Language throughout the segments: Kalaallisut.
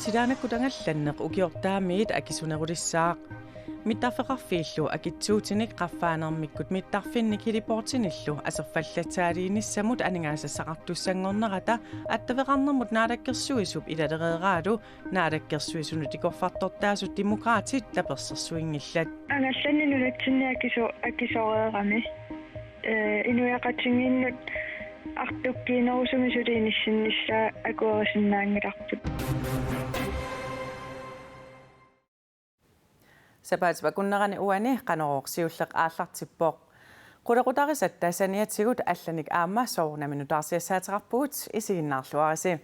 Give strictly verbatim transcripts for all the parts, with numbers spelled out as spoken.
Silaannakkut angallanneq ukiortaamiit akisunerulissaaq. Mittarfeqarfiillu akitsuutinik qaffaanermikkut mittarfinnik heliportinillu aserfallatsaaliinissamut aningaasassaqartussanngornerata attaveqarnermut naalakkersuisup ilalereeraalu naalakkersuisunut ikorfartortaasut Demokraatit tapersersuinngillat. Angallanneq nunatsinni akiso-, akisoreerami. Ee, inuiaqatigiinnut artukkiinerusumik suli inissinnissaa akuerisinnaanngilarput. Sapaatip akunnerani uani Qanorooq siulleq aallartippoq. Qulequtarisatta saniatigut allanik aamma soorunami nutaarsiassaateqarpugut, isiginnaarluarisi.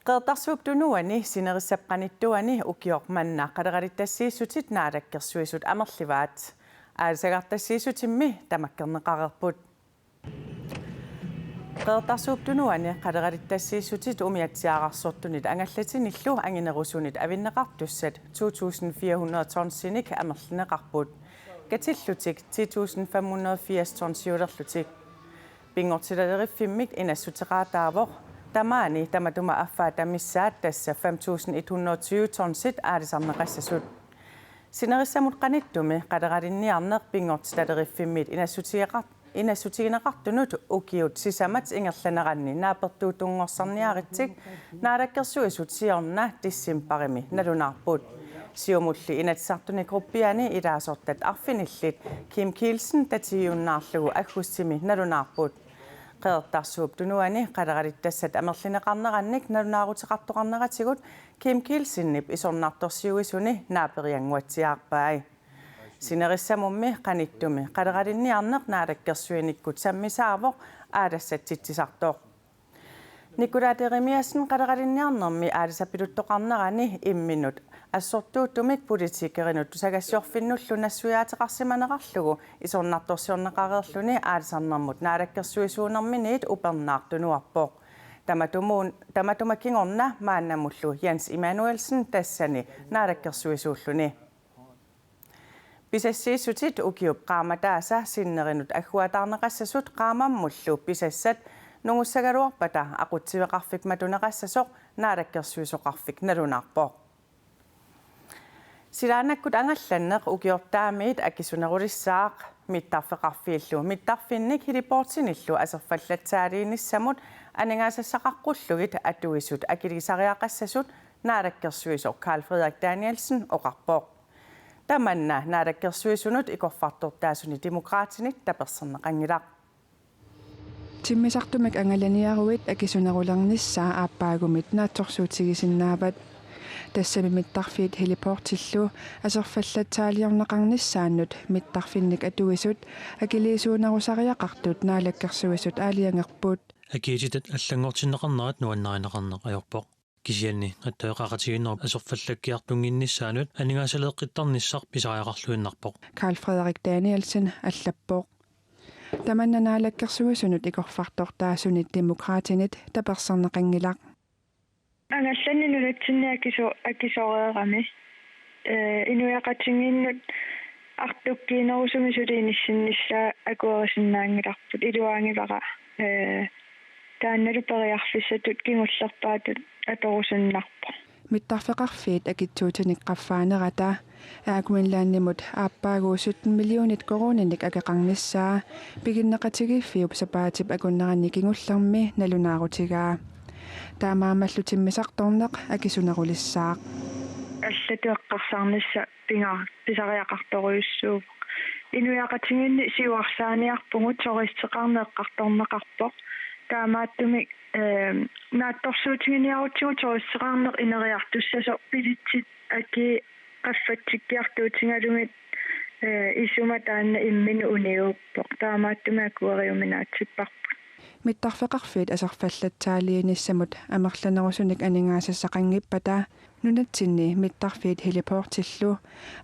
Qeqertarsuup Tunuani sinerissap qanittuani ukioq manna qaleralittassiissutit naalakkersuisut amerlivaat. Aalisagartassiissutimmi tamakkerneqareerput. Qeqertarsuup Tunuani qaleralittassiissutit umiatsiaararsortunit angallatinillu anginerusunit avinneqartussat to tusind fire hundrede tonsinik amerlineqarput. Katillutik ti tusind fem hundrede firs tonsiulerlutik. Pinngortitaleriffimmi inassuteqaataavoq tamaani tamatuma affaata missaat, tassa fem tusind et hundrede tyve tonsit aalisarneqassasut. Sinerissamut qanittumi qaleralinniarneq pinngortitaleriffimmi inassutigeqar-, inassutigineqartunut ukiut sisamat ingerlaneranni naapertuutunngorsarniaritsik Naalakkersuisut siorna decembarimi nalunaarput. Siumulli Inatsisartuni gruppiani ilaasortat arfinillit Kim Kielsen tatigiunnaarlugu aggustimi nalunaarput. Qeqertarsuup Tunuani qaleralittassat amerlineqarnerannik nalunaaruteqartoqarneratigut Kim Kielsenip isornartorsiuisuni naaperiannguatsiarpai. Sinerissamummi qanittumi qaleralinniarneq naalakkersuinikkut sammisaavoq aalassatsitsisartoq. Nikolaj Jeremiassen qaleralinniarnermi aalisapiluttoqarnerani imminut assortuuttumik politikerinut tusagassiorfinnullu nassuiaateqarsimanerarlugu isornartorsiorneqareerluni aalisarnermut naalakkersuisuunerminiit upernaaq tunuarpoq. Tamatumuun-, tamatuma kingorna maannamullu Jens Immanuelsen tassani naalakkersuisuulluni. Pisassiissutit ukiup qaammataasa sinnerinut agguataarneqassasut qaammammullu pisassat nungussagaluarpata aqutsiveqarfik matuneqassasoq naalakkersuisoqarfik nalunaarpoq. Silaannakkut angallanneq ukiortaamiit akisunerulissaaq. Mittarfeqarfiillu mittarfinnik heliportinillu aserfallatsaaliinissamut aningaasassaqaqqullugit atuisut akiliisariaqassasut naalakkersuisoq Karl Frederik Danielsen oqarpoq. Tamanna naalakkersuisunut ikorfartortaasuni Demokraatinit taperserneqanngilaq. Timmisartumik angalaniaruit akisunerulernissaa aappaagumit naatsorsuutigisinnaavat. Tassami mittarfiit heliportillu aserfallatsaaliorneqarnissaannut mittarfinnik atuisut akiliisuunerusariaqartut naalakkersuisut aalajangerput. Akiititat allanngortinneqarnerat nuannarineqarneq ajorpoq. Kisianni attaveqaqatigiinnerup aserfallakkiartunnginnissaanut aningaasaleeqqittarnissaq pisariaqarluinnarpoq. Karl Frederik Danielsen allappoq. Tamanna naalakkersuisunut ikorfartortaasuni Demokraatinit taperserneqanngilaq. Angallanneq nunatsinni akiso-, akisoreerami. Ee, inuiaqatigiinnut artukkiinerusumik suli inissinnissaa akuerisinnaanngilarput, iluaanngilaq. Ee, taannalu periarfissatut kingullerpaatut atorusunnarpoq. Mittarfeqarfiit akitsuutinik qaffaanerata Air Greenlandimut aappaagu sytten millionit koruuninik akeqarnissaa piginneqatigiiffiup sapaatip akunnerani kingullermi nalunaarutigaa. Taamaammallu timmisartorneq akisunerulissaaq. Allatut eqqarsarnissaq pinga-, pisariaqartorujussuuvoq. Inuiaqatigiinni siuarsaaniarpugut, turisteqarneq eqqartorneqarpoq. Taamaattumik, ehm, naatsorsuutiginiarutsigu turisteqarneq ineriartussasoq, billetsit akii qaffatsikkiartuutigalugit, ee, isuma taanna imminut uniuppoq. Taamaattumik akueriuminaatsipparput. Mittarfeqarfiit aserfallatsaaliinissamut amerlanerusunik aningaasassaqanngippata nunatsinni mittarfiit heliportillu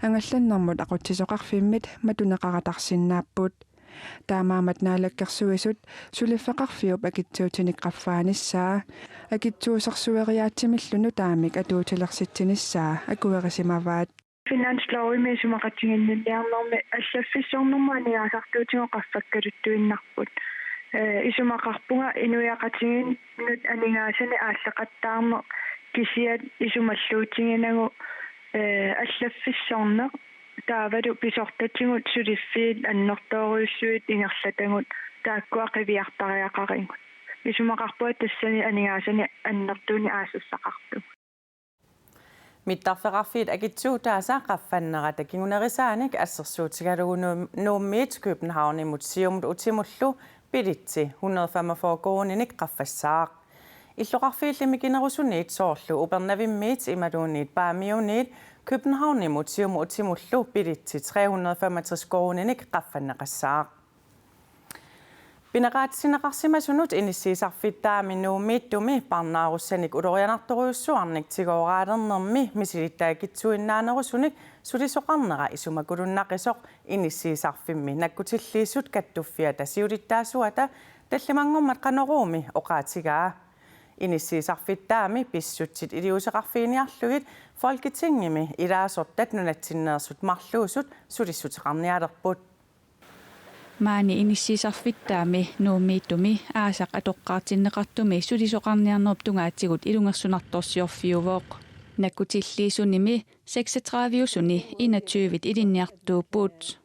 angallannermut aqutsisoqarfimmit matuneqaratarsinnaapput. Taamaammat naalakkersuisut suliffeqarfiup akitsuutinik qaffaanissaa akitsuusersueriaatsimillu nutaamik atuutilersitsinissaa akuerisimavaat. Finanslovimi isumaqatiginninniarnermi allaffissornermut aningaasartuutigut qaffakkaluttuinnarput. Ee, isumaqarpunga inuiaqatigiinnut aningaasanik aallaqattaarneq kisiat isumalluutiginagu, ee, allaffissorneq taavalu pisortatigut suliffiit annertoorujussuit ingerlatagut taakkua qiviartariaqarigut. Isumaqarpunga tassani aningaasanik annertuunik aasassaqartugut. Mittarfeqarfiit akitsuutaasa qaffannerata kingunerisaanik assersuutigalugu Nuum-, Nuummiit Københavnimut siumut utimullu billetsi hundrede femogfyrre koruuninik qaffassaaq. Illoqarfiilli mikinerusuniit soorlu Upernavimmiit imaluunniit Paamiuniit Københavnimut siumut utimullu billetsi tre hundrede femogtres koruuninik qaffanneqassaaq. Pineqaatissinneqarsimasunut inissiisarfittaami Nuummiittumi parnaarussanik ulorianartorujussuarnik tigooraalernermi misilittagaq akitsuinnaanerusunik sulisoqarnera isumakulunnaqisoq inissiisarfimmi nakkutilliisut kattuffiata siulittaasuata tallimanngormat Qanoruumi oqaatigaa. Inissiisarfittaami pissutsit iliuuseqarfiginiarlugit Folketingimi ilaasortat nunatsinneersut marluusut sulissuteqarnialerput. Maani inissiisarfittaami Nuummiittumi aasaq atoqqaartinneqartumi sulisoqarniarnerup tungaatigut ilungersunartorsiorfiuvoq. Nakkutilliisunimi seksogtredive-usuni enogtyve ilinniartuupput.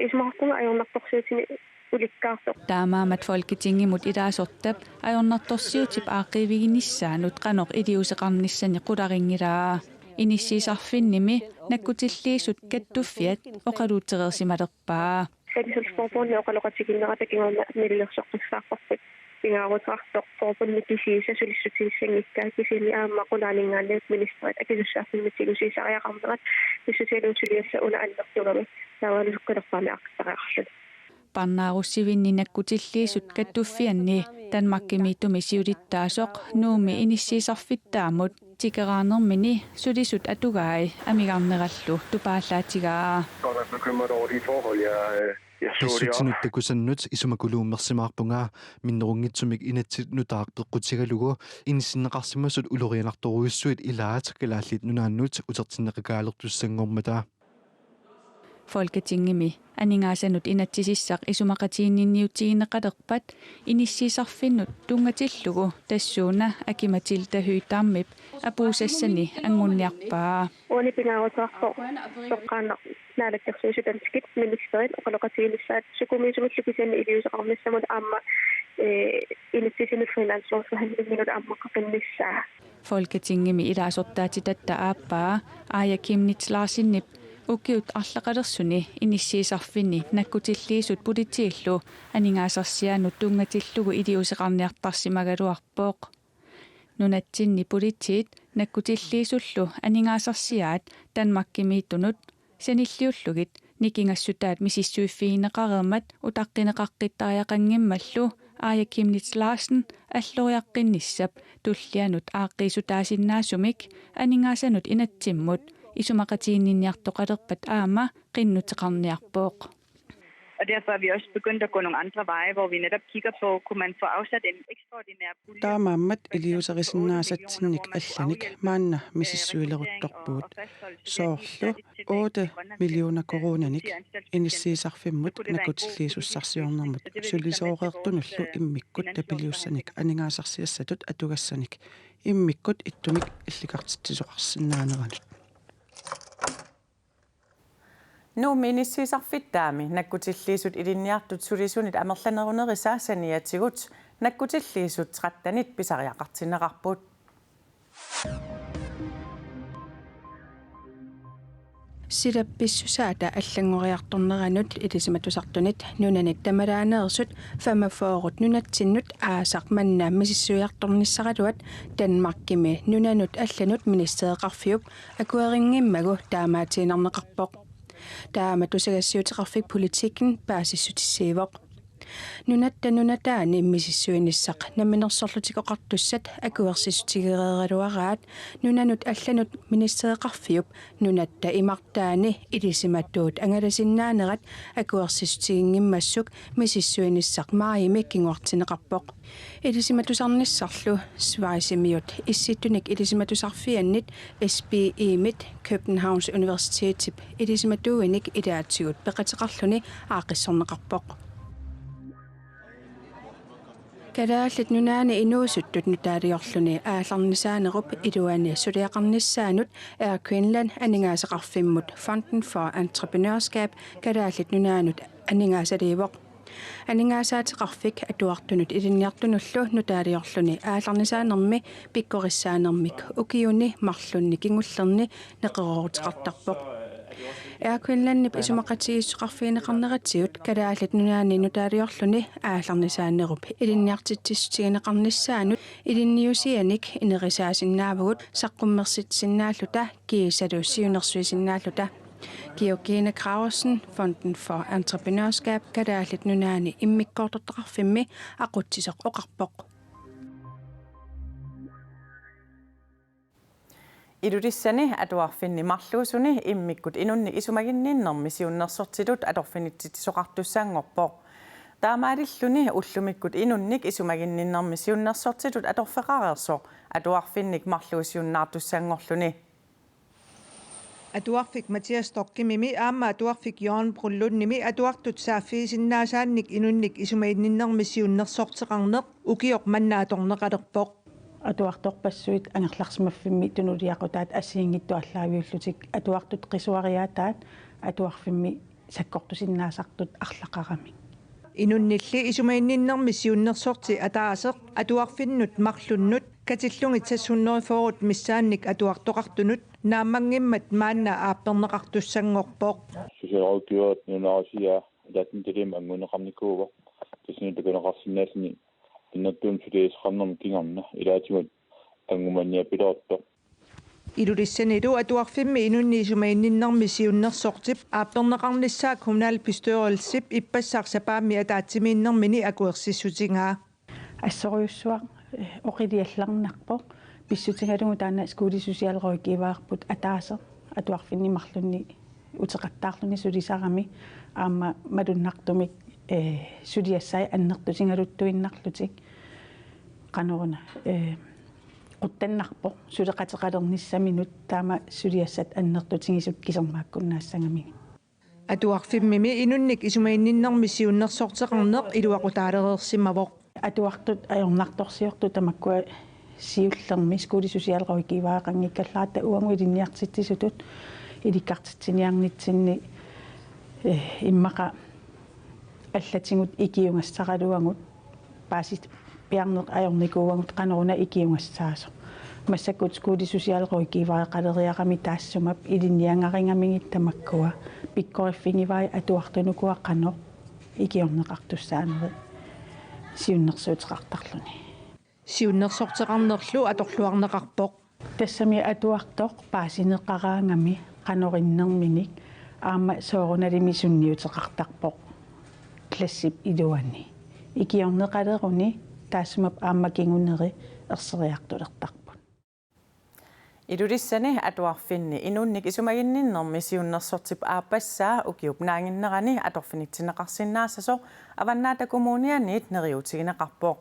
Isumaqarpunga ajornartorsiutini ulikkaartoq. Taamaammat Folketingimut ilaasortap ajornartorsiutip aaqqiiviginissaanut qanoq iliuuseqarnissani qularinngilara. Inissiisarfinnimi nakkutilliisut kattuffiat oqaluutereersimalerpaa. Solidusforbundip oqaloqatigiinnerata kingorna nalilersoqqissaarparput. Pingaaruteqartoq forbundit kisiisa sulissutissanngikkaa, kisianni aamma qulaaninngaanniit ministerit akisussaaffimmik tigusiisariaqarnerat pissutigalugu suliassaq una annertugami taavalu sukkanerpaamik aaqqissaariarluni. Parnaarussivinni nakkutilliisut kattuffianni Danmarkimiittumi siulittaasoq Nuummi inissiisarfittaamut tikeraanermini sulisut atugai amigarnerallu tupaallaatigaa. Godt nok bekymret over de forhold, jeg, øh, jeg så det op. Pissutsinut takusannut isumakuluummersimaarpunga, minnerunngitsumik inatsit nutaaq peqqutigalugu inissinneqarsimasut ulorianartorujussuit ilaat Kalaallit Nunaannut utertinneqakaalertussanngormata. Folketingimi aningaasanut inatsisissaq isumaqatiginninniutigineqalerpat inissiisarfinnut tunngatillugu tassuuna Aki-Matilda Høegh-Damip apuussassani angunniarpaa. Uani pingaaruteqarpoq toqqaannaq naalakkersuisut danskit ministerit oqaloqatiginissaat sukumiisumillu kisianni iliuuseqarnissamut aamma, eh, inatsisinut finanslovsforhandlinginut aamma qaqinnissaa. Folketingimi ilaasortaatitatta aappaa Aaja Chemnitz Larsenip ukiut arlaqalersuni inissiisarfinni nakkutilliisut politiillu aningaasarsiaannut tunngatillugu iliuuseqarniartarsimagaluarpoq. Nunatsinni politiit nakkutilliisullu aningaasarsiaat Danmarkimiittunut sanilliullugit nikingassutaat misissuiffigineqareermat utaqqineqaqqittariaqanngimmallu Aaja Chemnitz Larsen alloriaqqinnissap tullianut aaqqiissutaasinnaasumik aningaasanut inatsimmut isumaqatiginninniartoqalerpat aamma qinnuteqarniarpoq. Og derfor er vi også begyndt at gå nogle andre veje, hvor vi netop kigger på, kunne man få afsat en ekstraordinær pulje. Taamaammat iliuuserisinnaasatsinnik allanik maanna misissuileruttorpugut. Soorlu otte millioner koruuninik inissiisarfimmut nakkutilliisussarsiornermut sulisooreertunullu immikkut napiliussanik aningaasarsiassatut atugassanik immikkut ittumik illikartitsisoqarsinnaaneranut. Nuummi inissiisarfittaami nakkutilliisut ilinniartut sulisunit amerlanerunerisa saniatigut nakkutilliisut trettenit pisariaqartinneqarput. Silap pissusaata allanngoriartorneranut ilisimatusartunit nunanit tamalaaneersut femogfyrre nunatsinnut aasaq manna misissuiartornissaraluat Danmarkimi nunanut allanut ministereqarfiup akuerinngimmagu taamaatiinnarneqarpoq. Taama tusagassiuuteqarfik Politiken paasissutissiivoq. Nunatta nunataani misissuinissaq Namminersorlutik Oqartussat akuersissutigereeraluaraat nunanut allanut ministereqarfiup nunatta imartaani ilisimatuut angalasinnaanerat akuersissutiginngimmassuk misissuinissaq maajimi kinguartinneqarpoq. Ilisimatusarnissarlu Schweizimiut Issittunik Ilisimatusarfiannit S P I-mit Københavns Universitetip ilisimatuinik ilaatigut peqateqarluni aaqqissorneqarpoq. Kalaallit Nunaanni inuusuttut nutaaliorluni aallarnisaanerup iluani suliaqarnissaanut Air Greenland aningaasaqarfimmut Fonden for Entreprenørskab Kalaallit Nunaannut aningaasaliivoq. Aningaasaateqarfik atuartunut ilinniartunullu nutaaliorluni aallarnisaanermi pikkorissaanermik ukiuni marlunni kingullerni neqerooruteqartarpoq. Air Greenlandip isumaqatigiissuteqarfigineqarneratigut Kalaallit Nunaanni nutaaliorluni aallarnisaanerup ilinniartitsissutigineqarnissaanut ilinniusianik ineriartorsinnaavugut saqqummersitsisinnaalluta kiisalu siunnersuisinnaalluta. Georgine Krausen, Fonden for Entreprenørskab Kalaallit Nunaanni immikkoortortaqarfimmi aqutsisoq, oqarpoq. Ilulissani atuarfinni marluusuni immikkut inunnik isumaginninnermi siunnersortitut atorfinitsitsisoqartussanngorpoq. Taamaalilluni ullumikkut inunnik isumaginninnermi siunnersortitut atorfeqareersoq atuarfinnik marluusiunnaartussanngorluni. Atuarfik Mathias Stockimimi aamma atuarfik Jørgen Brun Lundimi atuartut saaffigisinnaasaannik inunnik isumaginninnermi siunnersorteqarneq ukioq manna atorneqalerpoq. Atuartorpassuit angerlarsimaffimmi tunuliaqutaat assigiinngitsut aallaaviullutik atuartut qisuariaataat atuarfimmi sakkortusinnaasartut arlaqaramik. Inunnilli isumaginninnermi siunnersorti ataaseq atuarfinnut marlunnut katillugit seks hundrede fyrre missaannik atuartoqartunut naammanngimmat maanna aapperneqartussanngorpoq. Socialrådgiverit nunaasiaa ataatsimiititaliami anguneqarnikuuvoq. Tassani takuneqarsinnaalluni annertuumik suliassaqarnermut kingorna ilaatigut angumanniapiloortoq. Ilulissanilu atuarfimmi inunnik isumaginninnermi siunnersortip aapperneqarnissaa kommunalbestyrelsip ippassaq sapaammi ataatsimiinnermini akuersissutigaa. Assorujussuaq, eh, oqiliallarnarpoq. Pissutigalugu taanna skolesocialrådgiverput ataaseq atuarfinni marlunni uteqattaarluni sulisarami aamma malunnartumik, eh, suliassai annertutigaluttuinnarlutik qanoruna, eh, quttannarpoq suleqateqalernissaminut taama suliassat annertutigisut kisermaakkunnaassagamigit. Atuarfimmimi inunnik isumaginninnermi siunnersorteqarneq iluaqutaalereersimavoq. Atuartut ajornartorsiortut tamakkua siullermi skolesocialrådgivereqanngikkallaaratta uagut ilinniartitsisutut ilikkartitsiniarnitsinni, eh, immaqa allatigut ikiugassaraluagut paasipiarneq ajornikuuagut qanoruna ikiugassaasoq. Massakkut skolesocialrådgivereqaleriarami taassuma ilinniagarigamigit tamakkua pikkoriffigivai atuartut ukua qanoq ikiorneqartussaanerit siunnersuuteqartarluni. Siunnersorteqarnerlu atorluarneqarpoq. Tassami atuartoq paasineqaraangami qanorinnerminik aamma soorunalimi sunniuteqartarpoq klassip iluani. Ikiorneqaleruni taassuma aamma kinguneri erseriartulertarput. Ilulissani atuarfinni inunnik isumaginninnermi siunnersortip aappassaa ukiup naannginnerani atorfinitsinneqarsinnaassasoq Avannaata Kommunianiit neriuutigineqarpoq.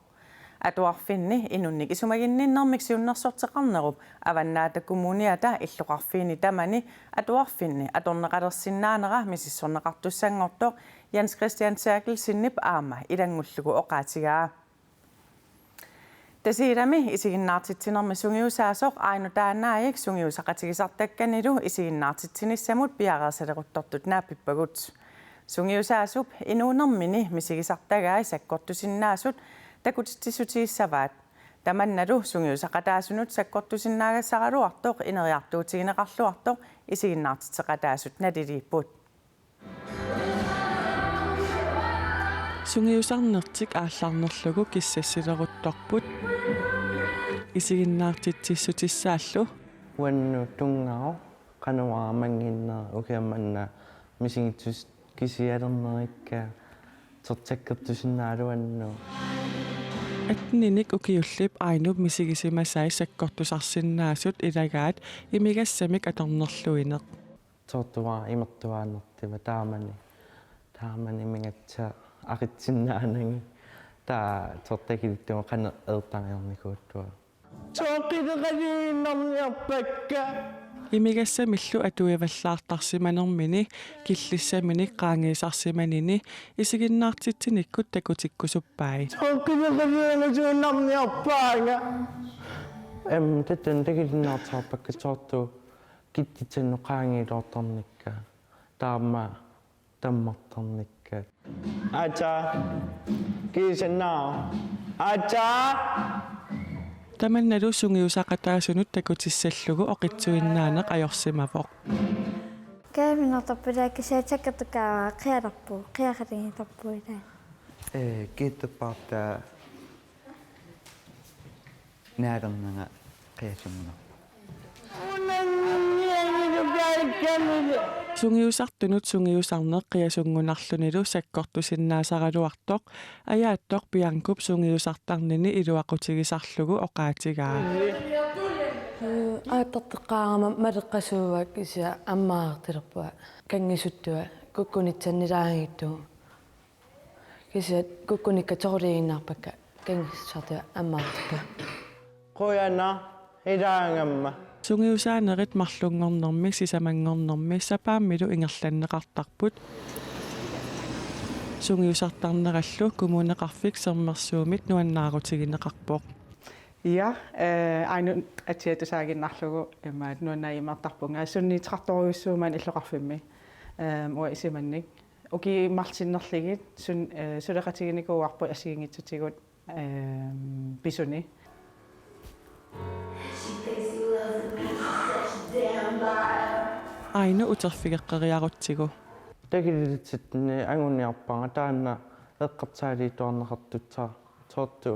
Atuarfinni inunnik isumaginninnermik siunnersorteqarnerup Avannaata Kommuniata illoqarfiini tamani atuarfinni atorneqalersinnaanera misissorneqartussanngortoq Jens Christian Terkelsenip aamma ilanngullugu oqaatigaa. Tasiilami isiginnaartitsinermi sungiusaasoq Aino Taanaajik sungiusaqatigisartakkanilu isiginnaartitsinissamut piareersaleruttortut naappippagut. Sungiusaasup inuunermini misigisartagai sakkortusinnaasut takutitsissutigissavaat. Tamannalu sungiusaqataasunut sakkortusinnaagassaraluartoq ineriartuutigineqarluartoq isiginnaartitseqataasut naliliipput. Sungiusarnertik aallarnerlugu kissassileruttorput. Isiginnaartitsissutissaallu. Uannut tunngavoq qanoq aamma mannginnera ukiaq manna misigitsussat kisialernerikka Tortakkertusinnaaluannut. Atteninik ukiullip Ainup misigisimasai sakkortusarsinnaasut ilagaat imigassamik atornerluineq. Tortuara imertuaannartiva taamani. Taamani imigassaq aqitsinnaanani. Taava tortakilittugu qanoq eertariarnikuuttuaq. Soorlu qileqaluinnarniarpakka. Imigassamillu atuivallaartarsimanermini killissaminik qaangiisarsimanini isiginnaartitsinikkut takutikkusuppai. Soorlu qileqaluinnarniarpaanga. Em, tattun takulinnaartarpakka soorlu kittitsannut qaangiiloortarnikka. Taama tammartarnikka. Aatsaat. Kiisannaa. Aatsaat. Tamannalu sungiusaqataasunut takutissallugu oqitsuinnaaneq ajorsimavoq. Kaaminertorput ilaa kisianni sakkortukaavaa qialerpugut, qiaqaligitorpugut ilaa. Ee, kiitterpaartaa. Naalernera qiasunngunarpoq. Sungiusartunut sungiusarneq qiasunngunarlunilu sakkortusinnaasaraluartoq, ajaattoq Biancop sungiusartarnini iluaqutigisarlugu oqaatigaa. Aattarteqqaarama maleqqasuuak kisianni ammaartilerpunga kanngisuttunga kukkunitsannilaanngitsugut. Kisianni kukkunikka toquliiginnarpakka kanngissuttunga ammaartippunga. Qujanaq ilaagamma. Sungiusaanerit marlunngornermi sisamanngornermi sapaammilu ingerlanneqartarput. Sungiusartarnerallu Kommuneqarfik Sermersuumit nuannaarutigineqarpoq. Ja, eh, Ainut atia tusaaginnarlugu imaat nuannaajumaartarpunga sunniuteqartorujussuuvoq maani illoqarfimmi. Ehm, uanga isumannik. Ukiut marluk sinnerlugit sun-, eh, suleqatiginikuuarput assigiinngitsutigut, ehm, pisuni. Ainu uterfigeqqeriarutsigu. Takilitsittuni anguniarpara taanna eqqarsaaliittuarneqartussaq soorlu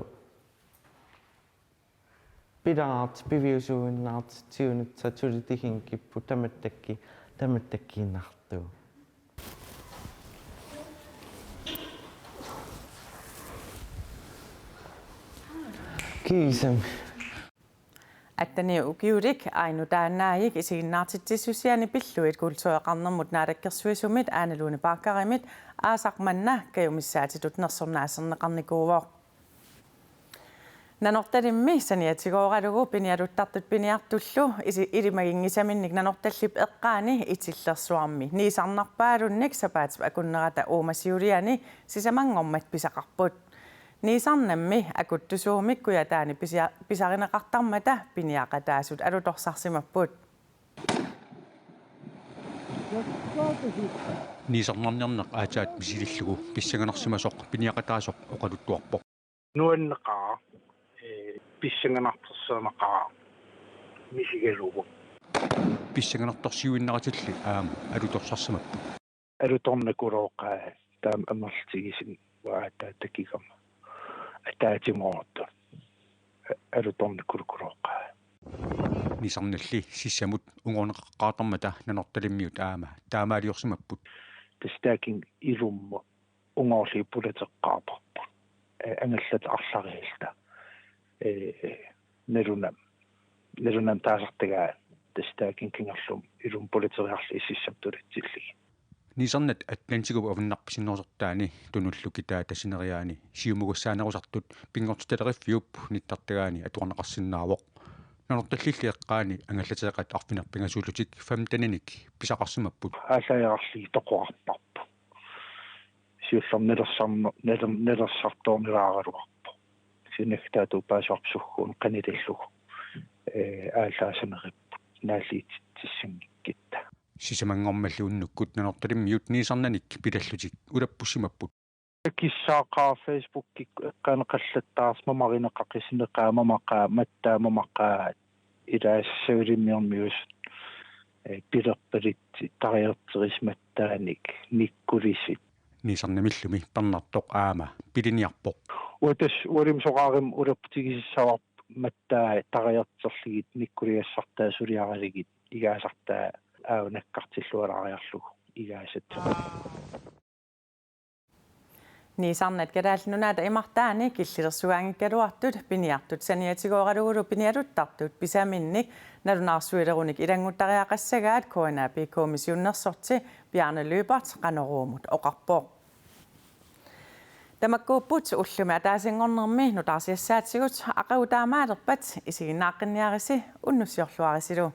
pilaartut piviusuinnaartut siunissaq suli tihinkipput tamattakki tamattakkiinnartut. Kiisami. Atteniup ukiulik Ainu taannaajik isiginnaartitsissusiani pillugit kultureqarnermut naalakkersuisumit Ane Lone Baggerimit aasaq manna kajumissaatitut nersornaaserneqarnikuuvoq. Nanortalimmi saniatigooralugu pinialuttartut piniartullu isi-, ilimaginngisaminnik Nanortallip eqqaani Itillersuarmi niisarnarpaalunnik sapaatip akunnerata uuma siuliani sisamanngormat pisaqarput. Niisarnammi akuttusuumik Kujataani pisia-, pisarineqartarmata piniaqataasut alutorsarsimapput. Niisarnarniarneq aatsaat misilillugu pissanganarsimasoq piniaqataasoq oqaluttuarpoq. Nuanneqaaq, ee, pissanganartorsiorneqaaq misigalugu. Pissanganartorsiuinnaratilli aamma alutorsarsimapput. Alutornakulooqaat taama amerlatigisumik uanga aatsaat takugama. Ataatsimoortoq. Alutornakulukulooqaat. Niisarnalli sissamut ungorneqaqqaartarmata Nanortalimmiut aamma taamaaliorsimapput. Tassa taakku ilummut ungoorlugit pulateqqaarparput. Ee, angallat arlarialluta. Ee, nalunam-, nalunamik taasartagaat tassa taakku kangerlumut ilummut pulateriarlugit sissamut tulatsillugit. Niisarnat Atlantikup avannarpasinnersortaani Tunullu kitaata sineriaani siumukassaanerusartut Pinngortitaleriffiup nittartagaani atorneqarsinnaavoq. Nanortallilli eqqaani angallateeqat arfineq-pingasuullutik femteninik pisaqarsimapput. Aallaajarlugit toqorarparput. Siullermik nalersarnu-, naler-, nalersartoornilaaraluarpoq. Kisianni naggataa paasivarput sukkuunut qanitallugu, ee, aallaasaneripput naalliuutitsissanngikkutta. Sisamanngormalli unnukkut Nanortalimmiut niisarnanik pilallutik ulappussimapput. Akissaaqaaq Facebookikkut eqqaaneqallattaarsi mamarineqaqisineqaaq mamaqaaq mattaa mamaqaaq ilaasa savalimmiormiusut, ee, pilerpalutsit tariarterisi mattaanik nikkulisut. Niisarnamillumi pernartoq aamma piliniarpoq. Uatas ualim soqaarim ulapputigisassavarput mattaa tariarterlugit nikkuliassartaa suliaralugit igaasartaa aava nakkartillualaariarlugu igaasat. Niisarnat Kalaallit Nunaata imartaani killilersugaanngikkaluartut piniartut saniatigooralugulu pinialuttartut pisaminnik nalunaarsuilerunik ilannguttariaqassagaat K N A P-mi siunnersorti Bjarne Lyberth Qanoruumut oqarpoq. Tamakkuupput ullumi ataasinngornermi nutaarsiassaatigut, aqagu taamaalerpat isiginnaaqqinniarisi, unnussiorluarisilu.